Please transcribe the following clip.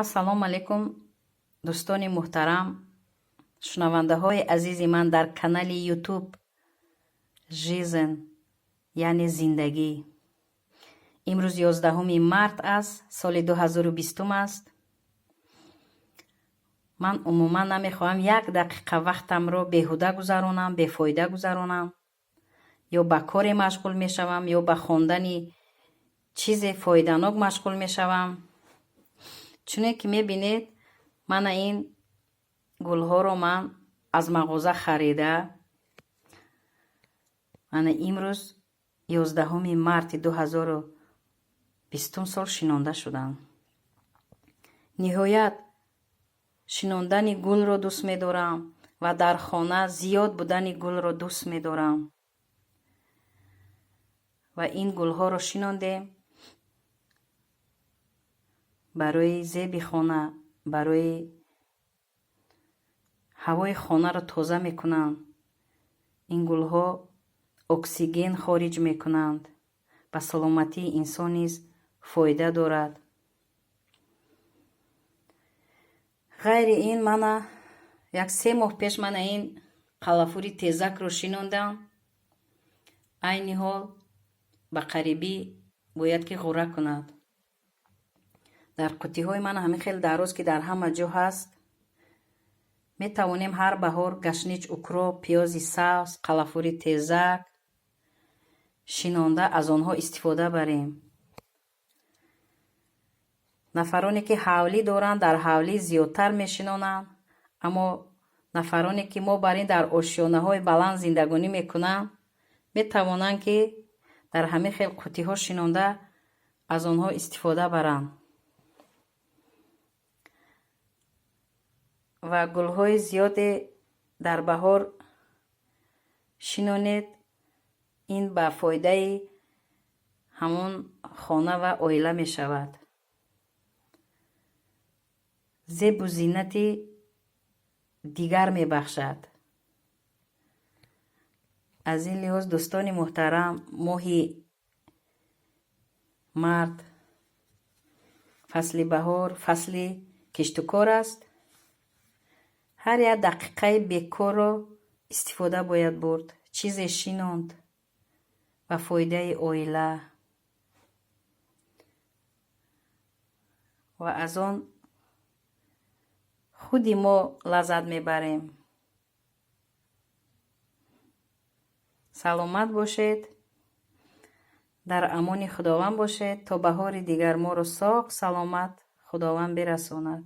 Ассалому алайкум, дӯстони муҳтарам, шунавандаҳои азизи ман дар канали Ютуб Жизнь, яъне зиндагӣ. Имрӯз 11 март аст, соли 2020 аст. Ман умуман намехоҳам як дақиқа вақтамро беҳуда гузаронам, бефоида гузаронам. Ё ба коре машғул мешавам, ё ба хондани чизе фоиданок машғул мешавам. Чуне ки мебинед, мана ин гулҳоро ман аз мағоза харида, мана имрӯз 11 марти 2020 сол шинонда шудам. Ниҳоят шинондани гулро дӯст медорам ва дар хона зиёд будани гулро дӯст медорам. Ва ин гулҳоро шинондем барои зеби хона, барои ҳавои хонаро тоза мекунанд. Ин гулҳо оксиген хориҷ мекунанд, ба саломатии инсон низ фоида дорад. Ғайри ин, мана як 3 моҳ пеш мана ин қалафури тезакро шинондам. Айни ҳол ба қарибӣ бояд ки ғурра кунад. Дар қуттиҳои ман ҳамин хел дароз, ки дар ҳама ҷо ҳаст, метавонем ҳар баҳор гашнич, укроп, пиёзи сабз, қалафури тезак шинонда аз онҳо истифода барем. Нафароне ки ҳавлӣ доранд, дар ҳавлӣ зиёдтар мешинонанд, аммо нафароне ки мо бар ин дар ошёнаҳои баланд зиндагонӣ мекунанд, метавонанд ки дар ҳамин хел қуттиҳо шинонда аз онҳо истифода баранд. Ва гулҳои зиёде дар баҳор шинонед, ин ба фоидаи ҳамон хона ва оила мешавад. Зебу зинати дигар мебахшад. Аз ин лиҳоз, дӯстони муҳтарам, моҳи март, фасли баҳор, фасли киштукор аст. Ҳар як дақиқаи бекорро истифода бояд бурд, чизе шинонд ба фоидаи оила ва аз он худи мо лаззат мебарем. Саломат бошед, дар амони Худованд бошед, то баҳори дигар моро соғ саломат Худованд бирасонад.